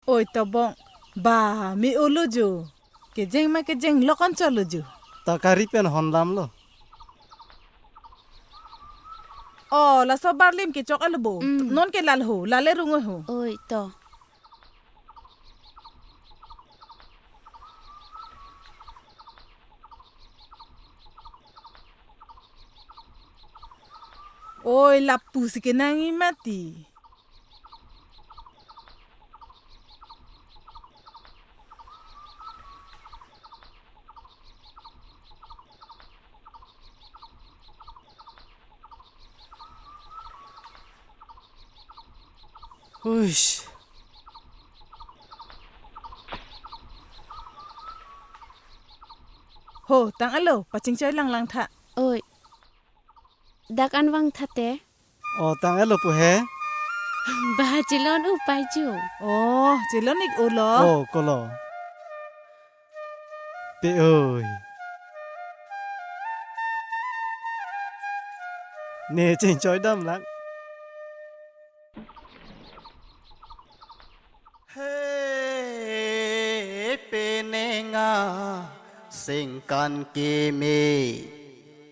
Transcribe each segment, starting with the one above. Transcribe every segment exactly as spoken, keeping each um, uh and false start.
Oi tobong, ba me-olo jo. Kejeng ma kejeng lokon cholo jo. Ta kari pen hondamlo. O, laso barlim kechok alobo. Mm. Non ke lal ho, lale rung ho. Oi to. Oi, lapu si kenangji mati. Hush. Ho, tang alo, pachingchoi langlang tha. Oi. Dak an vang tha te. O, tang alo pu he. Ba chelon upai jo. O, chelon ik ulo. O, kolo. Pe oi. Ne chingchoi dam lang. He penenga sengkan keme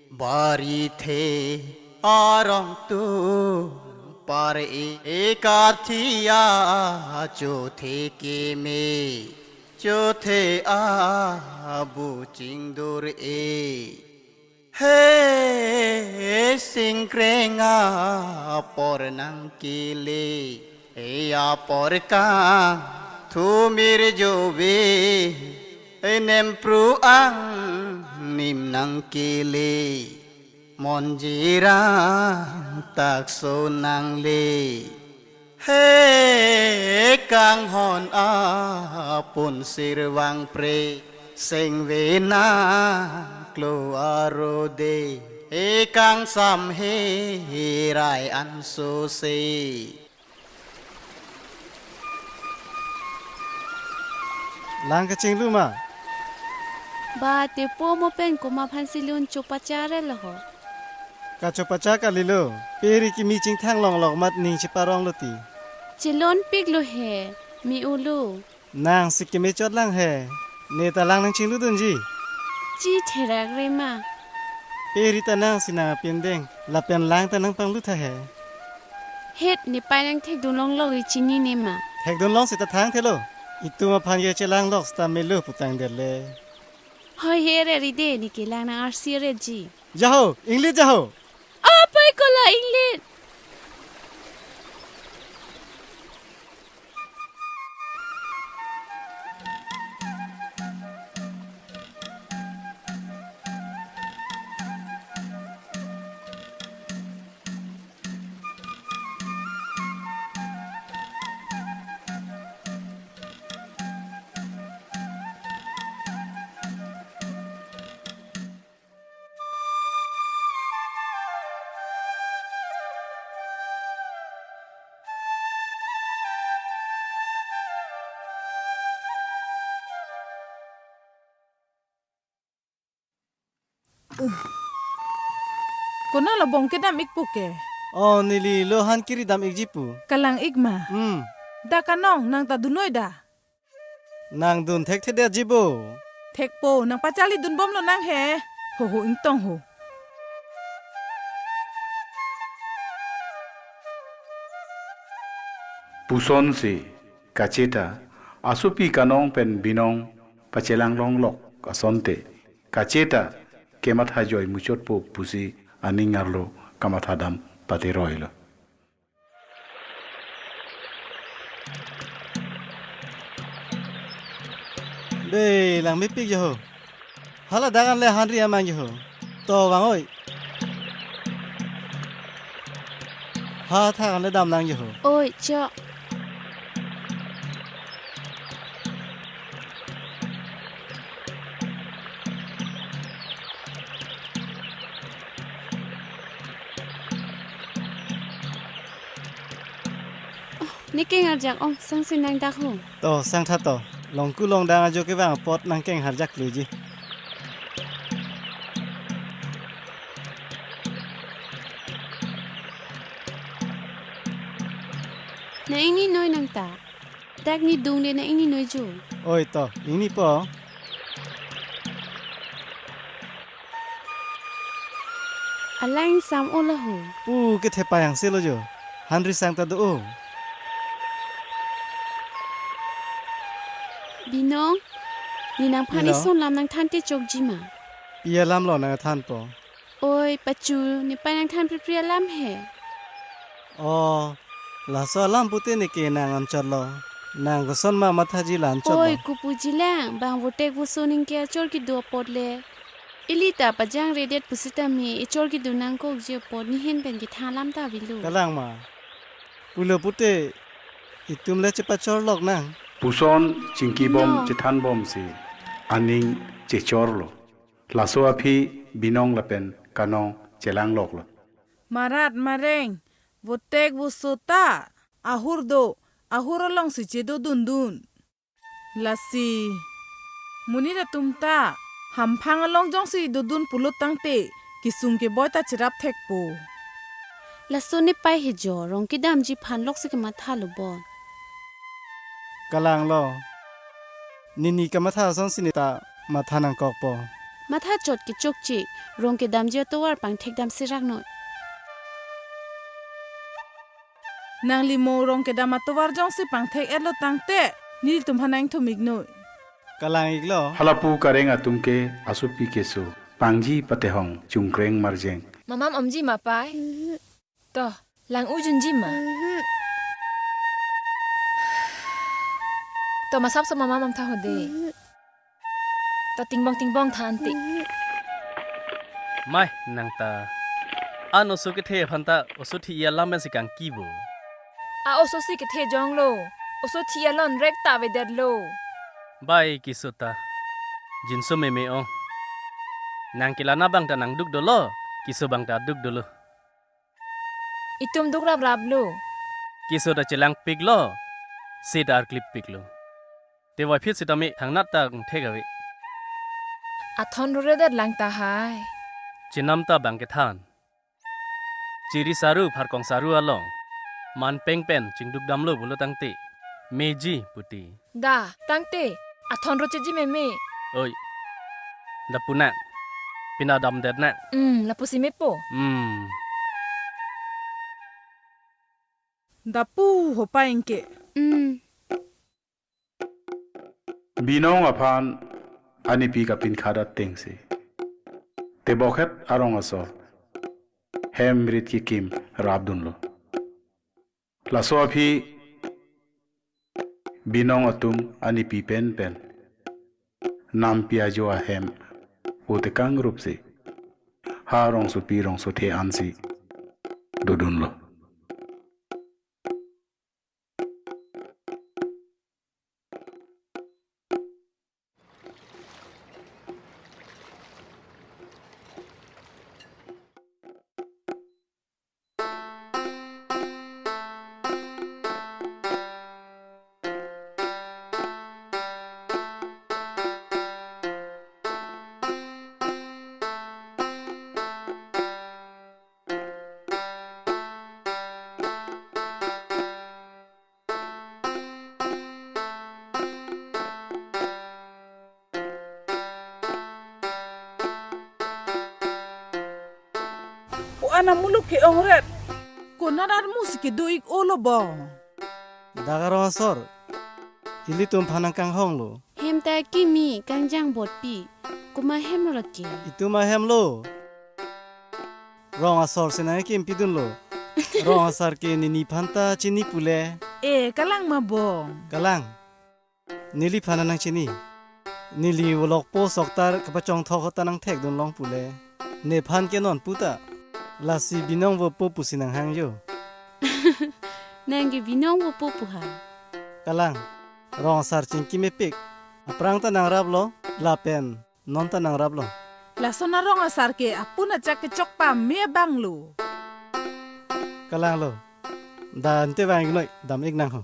bari the arong tu par e, ekarthia chothe keme chothe abu chingdur e. He singkreng apor nangkele, he apor kangthumir jove, he nempru angnim nangkele, monjirang takso nangle. He kanghon apun sirvang pre, sengve nangklo arode, he kangsam he rai anso se. Lang kachinglu ma? Ba tepo mo pen komat aphan si lun chopachar lo ho. Kachopacha kalilo, peri kimi chingthang longlok mat ning cheparong lo ti. Chelon pik lo he, me-olo. Nang si keme chot lang he, ne ta lang nangchingludunji. Chi therak re ma. Peri ta nang si nang apindeng, lapen lang ta nangpanglu tha he. Het ne pai nangthekdun longlok ri chinine ma. Thekdun long seta thangthelo. Itum aphan ke chelanglok seta melo putang derle. Hoi he re ride, ne kelang nang arsi re ji. Jaho, inglit jaho. Apai kola inglit. Konat lo bong kedam ik pu ke? O, neli lo han kiri dam ikji pu. Kalang ik ma? Hmm. Dak anong nang ta dunnoi da? Nang dun thekthedetji bo. Thekpo, nang pacharli dunbomlo nang he. Ho ho, ingtong ho. Puson si kacheta asopi kanong pen binong pachelang longlok asonte, kacheta kematha joi muchotpo pusi aning arlo kamatha dam patiroi lo. Be, lang mepik jaho. Hala dak an le hanri amang jaho. To vang oi. Ha thak an le dam nang jaho. Oi, chok. Oh, ne keng arjak ong, sang si nang dak ho. To, sang tha to. Longku longdang ajo kevang apot nang keng arjak luji. Nang ingni noi nang ta. Dak ni dungde na ingni noi jo. Oi to, ingnipo. Alang sam-o laho. Pu kethe payang selo jo. Hanri sang ta do-o. Binong, ne nangphan Hello. Ison lam nangthanthe chokji ma. Pi alam lo nangthanpo. Oi, pachu, nepei nangthan pripri alam he. O, laso alam pute neke nang anchot lo. Nang koson ma mathaji la anchot Oi, lo. Kopuji lang, bang votek voso ningke achor kedo apot le. Ili ta pajangredet pusitame, echor kedo nangkokji apot nihin pen kethan alam ta avelo. Kalang ma. Pulo pute, itum le chepachor lok nang. Puson chingkibom No. Chethanbomsi, aning chechor lo. Laso aphi Binong lapen Kanong chelang lok lo. Marat mareng, votek voso ta, ahur do, ahur alongsi chedo dundun. Lasi, monit atum ta, hamphang along jongsi dodun pulo tangte, kesung keboi ta cherap thekpo. Laso nepei he jo, rong kedamji aphan loksi kematha lo bon. Kalang lo. Nini kamatha asonsi ne ta matha nangkokpo. Matha chot ke chokche, rong kedamji atovar pangthek dam serak noi. Nangli mo rong kedam atovar jongsi pangthek-et lo tangte, nelitum aphan nangthum-ik noi. Kalang-ik lo. Halapu kareng atum ke asopi keso, pangji patehong, chungkreng marjeng. Mamam omji ma pei? To, lang-ujunji ma. To, masap so mamam om tha ho de. To, tingbong tingbong tha ante. Mai, nang ta. An oso kethe aphan ta, oso thi-i alam pensi kangki bo. A oso si kethe jonglo. Oso thi-i alon rek ta avedetlo. Bai keso ta. Jinso meme ong. Nang kelana bang ta nangduk dolo, keso bang ta duk dolo. Itum duk raprap lo. Keso ta chelangpik lo, se ta arklip pik lo. Te voiphit sitame thangnat ta thek ave. Athon roredet lang tahai. Chenam ta bang kethan. Chiri saru pharkong saru along. Man peng pen chingduk damlo pulo tangte. Meji puti. Da, tangte, athon ro cheji meme. Oi. Da pu nang. Pina damdet nang. Hmm, lapusi mepo. Hmm. Da pu ho pei ingke. Hmm. Binong aphan anipi kapin khadat tengsi. Tebokhet arong asor. Hem rit kekim rapdunlo. Laso aphi Binong atum anipi pen pen nampi ajo ahem otekang rupsi ha rongsopi rongso the ansi dodunlo. Ko-an amuluk ke-ongret. Konat armu si kedo-ik olo bo. Dak arong asor. Ilitum aphan nangkanghonglo. Hem ta kimi kangjang botpi. Komat ahem lo lake? Itum ahem lo. Rong asor si nangkimpidunlo. Rong asar ke nini aphan ta chini pule. E, kalang ma bong. Kalang. Neliphan nangchini. Neli volokpo soktar kapachongthok ahut ta nangthekdun long pule. Nephan ke non puta. Lasi Binong vopo pusi nanghang jo. Nang ke Binong vopo pu ha. Kalang. Rong asar chingki mepik. Aphrang ta nangraplo. Lapen non ta nangraplo. Lason arong asar ke apun achak kechok pame abang lo. Kalang lo. Da ante vang-ik noi, dam-ik nang ho.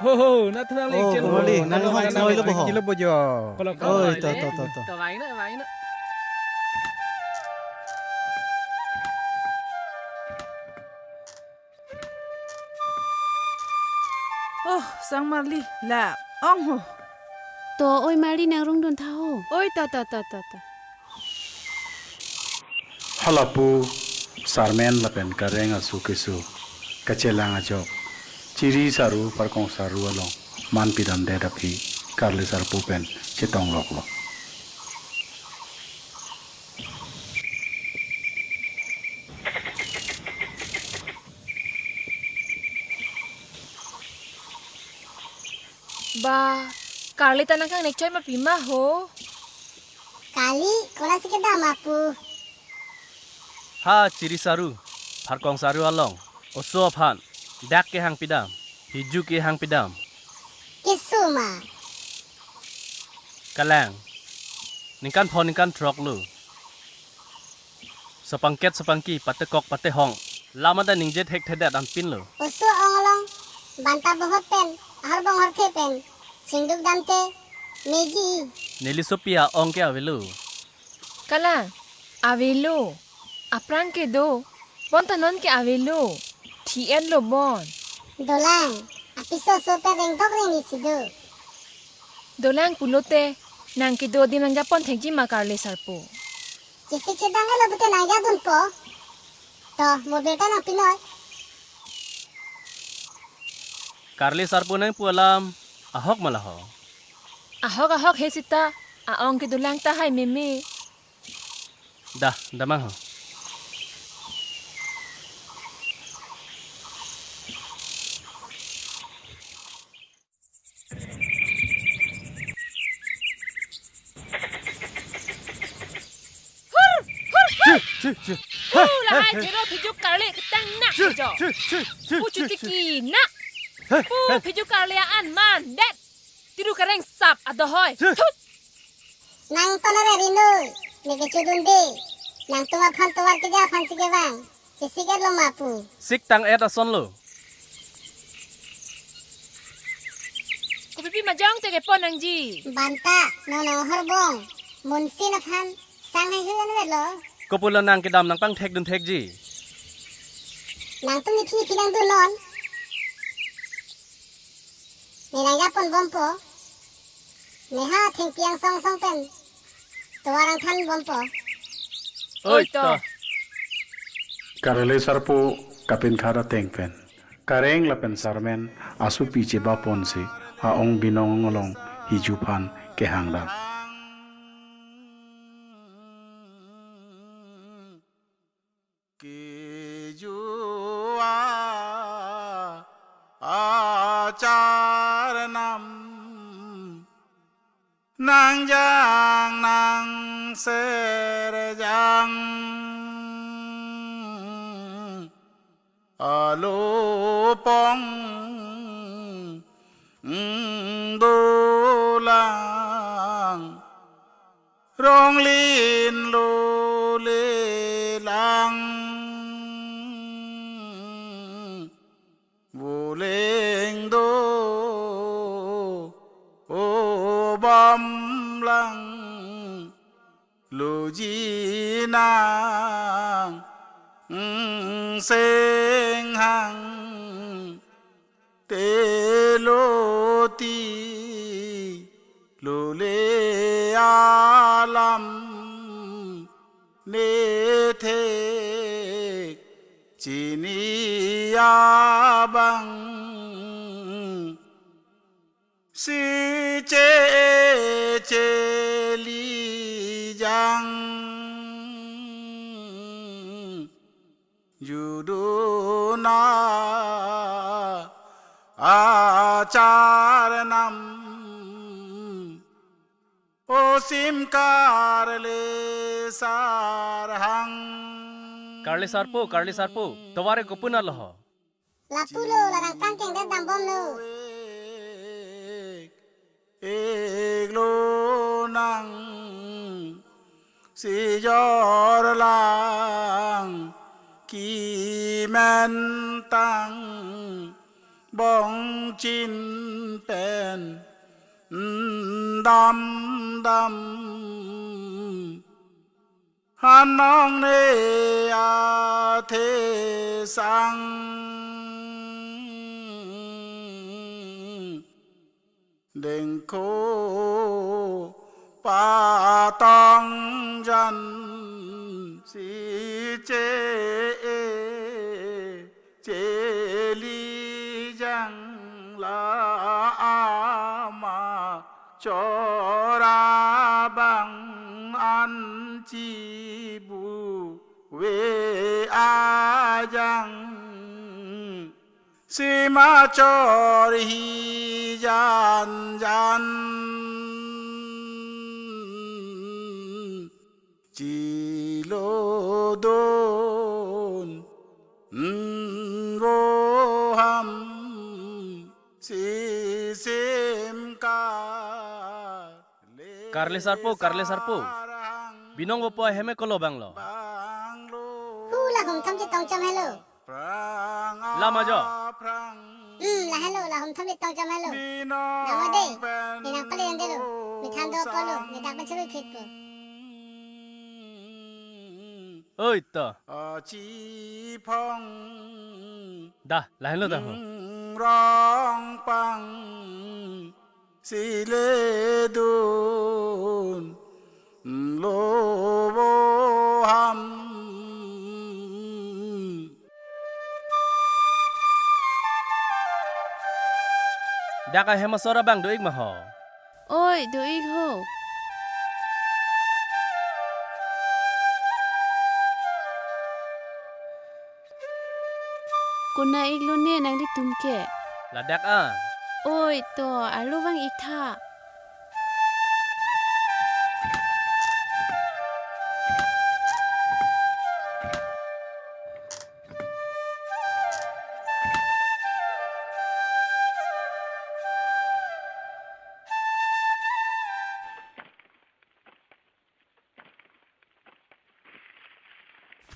Ho, ho, na thunang le Oh, chen. Kumali, nang hong choi lo bo ho. Kilo bojo. Kolo, kolo. Oi, to, to, to, to. To vang na, vang na. Oh, sang Marli, la ong ho. To, oi Marli, nang rungdun tha ho. Oi, ta, ta, ta, ta, ta. Halapu sarmen lapen kareng asu kesu kachelang ajok Chiri Saru, Pharkong Saru along man pidamdet aphi Karli Sarpo pen chetongloklo. Ba, Karli ta nangkangnek choi ma pima ho. Kali, konatsi kedam ma pu. Ha, Chiri Saru, Pharkong Saru along oso aphan dak kehang pidam, hiju kehang pidam. Keso ma? Kalang, ningkan pho ningkan throk lo. Sapangket sapangki, patekok patehong, lam ada ningje thekthedet anpin lo. Oso ong along banta bohot pen, aharbong harthe pen chingduk damte meji. Neli sopi a-ong ke avelo. Kalang, avelo. Aphrang kedo. Bonta non ke avelo. Thi-et lo bon. Dolang, apiso so pen rengdok rengni si do. Dolang pulote, nang kedo adim nangjapon thekji ma Karli Sarpo? Chesik chedang elo pute nangjadunpo. To, mobil ta nangpinoi. Karli Sarpo nangpu alam ahok ma laho? Ahok ahok he sita, a-ong ke dolang tahai meme. Dah, damnang ho. Hur, hur, hur. Chi, chi, chi. Hu, lahai jero phiju Karli ketang na jo. Chi, chi, chi, chi, Pu chi, chi. Chutiki na. He, Pu he. Phiju Karli an mandet. Tiru kareng sap adohoi. Chi. Thut. Nang tonare rindu, ne kechudunde. Nangtum aphan tovar keja aphan si kevang. Chesik-et lo ma pu? Sik tang-et ason lo. Kopipi majong te kepon nangji? Banta, non aharbong. Munsin aphan sang haihui anvet lo. Kopulo nang kedam nangpangthekdun thekji? Nangtum iphi iphi nangdun non. Ne nangjapon bompo. Ne ha thengpi angsong song pen tovar angthan bompo. Oi, oi to. To. Karli Sarpo kapinkhat ateng pen kareng lapen sarmen asopi chebaponsi a-ong binong along hiju aphan kehang dam. Kejua achar nam nangjang nangserjang alopong dolang ronglin lole lang buleng do o bam lang luji nang seng hang teloti lule alam nethek chini abang si che cheli jang juduna achar nam osim Karli Sarhang. Karli Sarpo, Karli Sarpo, tovar ke kopuna lo ho? Lapulo, la nangpangkengdet dambomlo. Eklo nang sijor lang kimen tang bongchin pen dam dam. Hanong ne athe sang Dengko patong jan si che e cheli jang la ama chora bang an chibu ve ajang. Sima chor hi jan jan chilo don voham si sim ka. Karle sarpo, karle sarpo. Binong vopo ahem e kolo banglo. Hu, la hum thom chetong chom helo. Lama jo. Hmm, la helo, la hum thom chetong chom helo. Damo de, ne nang pale yang delo. Mithan do polo, ne dak pen churu thit po. Oi to. Da, la helo da ho. Rong pang. Sile dun lo voham. Dak ahem asor abang do-ik ma ho? Oi, do-ik ho. Kona-iklo ne nanglitum ke? Ladak a. Oi to, arlo vang-ik tha.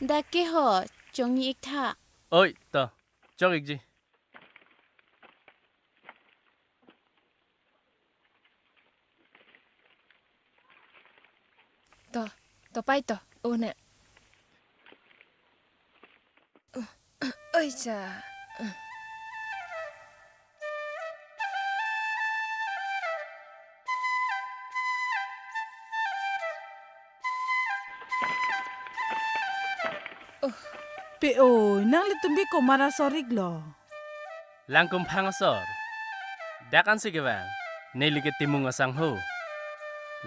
Dak ke ho, chongni-ik tha. Oi, to, chok-ikji. To, to pai to, oh ne. Oi cha. Oh. Pe oi, nanglitum ke komat asor-iklo? Langkumphang asor. Dak ansi kevang. Neli ke Timung asangho.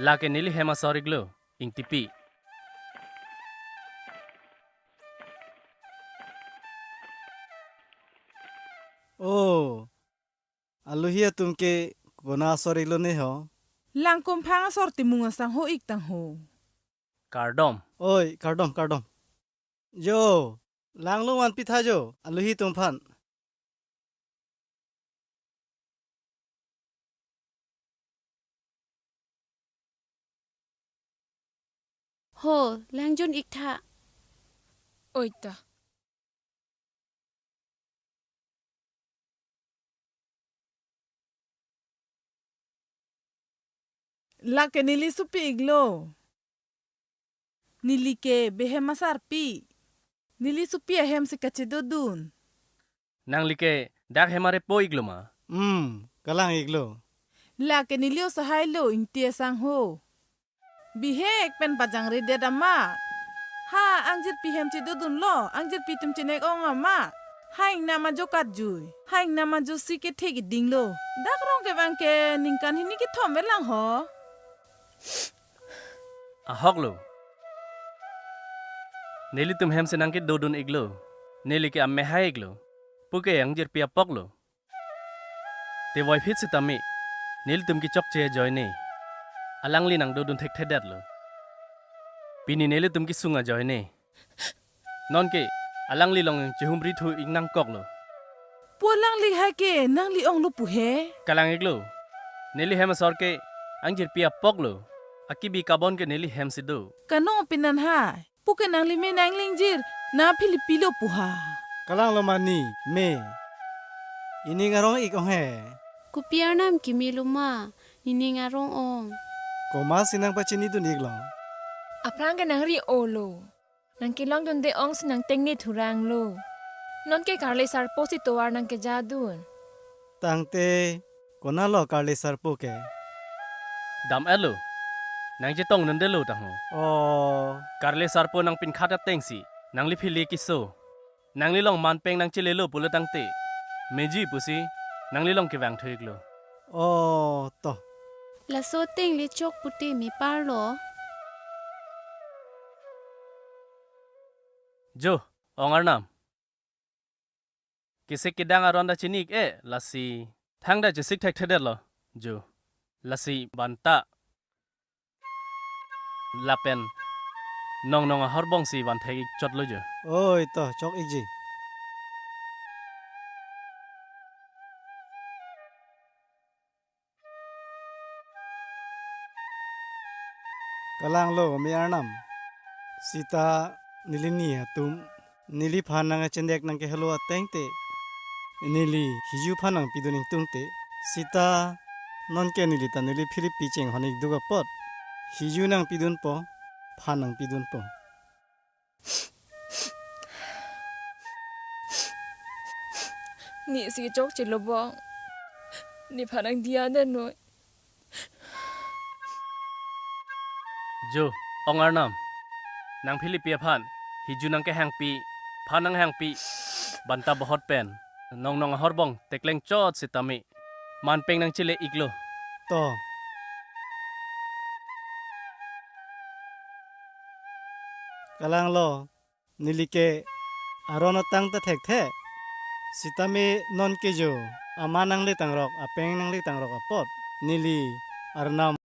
Lake neli hem asor-iklo, Ingtipi. Oh, alohi atum ke kona asor-iklo ne ho? Langkumphang asor Timung asangho-ik tangho. Kardom. Oi, kardom, kardom. Jo, langlo vanpi tha jo, alohi atum aphan. Ho, lang jon-ik tha. Oi ta. Lake neli sopi-iklo. Neli ke behem asarpi. Neli sopi ahem si kachedodun. Nangli ke dak hem arepo-iklo ma? Hmm, kalang-iklo. Lake neli osahai lo, Ingti asangho. Bihek pen pajangredet amat. Ha, angjirpi hem chedodunlo, angjirpi atum chenek-ong amat. Ha, ingnam ajo katjui. Ha, ingnam ajo si kethe kedinglo. Dak rong kevang ke ningkan hini kethom velang ho. Ahoklo. Nelitum hem si nangkedodun-iklo. Neli ke amehai-iklo. Puke angjirpi apoklo. Te voiphit sitame, nelitum kechokche ajoine. Alangli nangdodun thekthedetlo. Pini nelitum kesung ajoine. Nonke, alangli along chehumri thu-ik nangkoklo. Pu alangli hai ke, nangli onglo pu he? Kalang-iklo. Neli hem asor ke, angjirpi apoklo. Akibi kabon ke neli hem si do. Kano pinan hai. Puke nangli me nanglingjir, na Philippi lo pu ha. Kalanglo mani, me. Ining arong-ik ong he. Kopi arnam kimi lo ma, ining arong ong. Komat si nangpachinidun-iklo? Aphrang ke nangri-olo. Nangkelongdunde ong si nangtengne thuranglo. Nonke karle sarpo si tovar nangkejadun. Tangte, Konatlo Karle Sarpo ke? Dam-etlo. Nangchetong nundelo tangho. Oh. Karle Sarpo nangpinkhat atengsi nangli phili keso. Nanglilong manpeng nangchelelo pulo tangte, meji pusi nanglilong kevang thu-iklo. Oh, to. Laso ateng le chok pute meparlo. Jo, ong Arnam. Kesik kedang aron ta chini-ik-e, lasi thangta chesik thekthedetlo, jo. Lasi banta lapen Nongnong ahorbongsi van thek-ik chotlo jo. Oi to, chok-ikji. Kalanglo me Arnam. Sita neli ni atum neliphan nangkachendek nangkehelo atengte, neli Hiju aphan nangpidun ingtungte, sita nonke neli ta neli philipi chenghon-ik duk apot, Hiju nangpidunpo, phan nangpidunpo. Nesi chokchelo bong. Nephan nangdiya nanoi. Jo, ong Arnam. Nang philipi aphan, Hiju nangkehangpi, phan nanghangpi, banta bohot pen Nongnong ahorbong tekleng chot sitame manpeng nangchele-iklo. To. Kalanglo, nelike aron atang ta thekthe. Sitame nonke jo, aman nangle tangrok, apeng nangle tangrok apot, neli Arnam